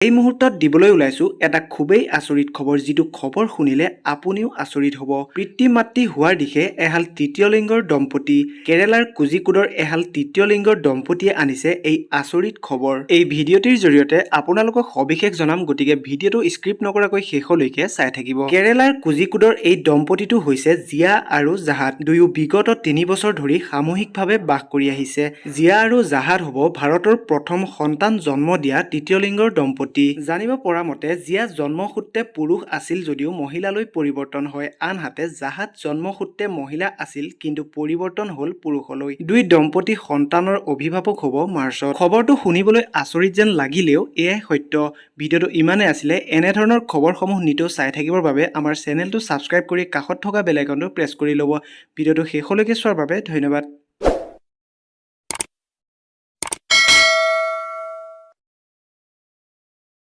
এই মুহূৰ্তত দিবলৈ ওলাইছো এটা খুবেই আচৰিত খবৰ, যিটো খবৰ শুনিলে আপুনিও আচৰিত হ'ব। পিতৃ মাতৃ হোৱাৰ দিশে এহাল তৃতীয় লিংগৰ দম্পতী। কেৰালাৰ কোজিকোডৰ এহাল তৃতীয় লিংগৰ দম্পতীয়ে আনিছে এই আচৰিত খবৰ। এই ভিডিঅ'টিৰ জৰিয়তে আপোনালোকক সবিশেষ জনাম, গতিকে ভিডিঅ'টো স্কিপ নকৰাকৈ শেষলৈকে চাই থাকিব। কেৰালাৰ কোজিকোডৰ এই দম্পতীটো হৈছে জিয়া আৰু জাহাদ। দুয়ো বিগত 3 বছৰ ধৰি সামূহিকভাৱে বাস কৰি আহিছে। জিয়া আৰু জাহাদ হ'ব ভাৰতৰ প্ৰথম সন্তান জন্ম দিয়া তৃতীয় লিংগৰ দম্পতী। জানিব পৰা মতে, জিয়া জন্মসূত্ৰে পুৰুষ আছিল যদিও মহিলালৈ পৰিৱৰ্তন হয়, আনহাতে জাহাদ জন্মসূত্ৰে মহিলা আছিল, কিন্তু পৰিৱৰ্তন হ'ল পুৰুষলৈ। দুই দম্পতী সন্তানৰ অভিভাৱক হ'ব মাৰ্চত। খবৰটো শুনিবলৈ আচৰিত যেন লাগিলেও এয়াই সত্য। ভিডিঅ'টো ইমানেই আছিলে। এনেধৰণৰ খবৰসমূহ নিতৌ চাই থাকিবৰ বাবে আমাৰ চেনেলটো ছাবস্ক্ৰাইব কৰি কাষত থকা বেল আইকনটো প্ৰেছ কৰি ল'ব। ভিডিঅ'টো শেষলৈকে চোৱাৰ বাবে ধন্যবাদ।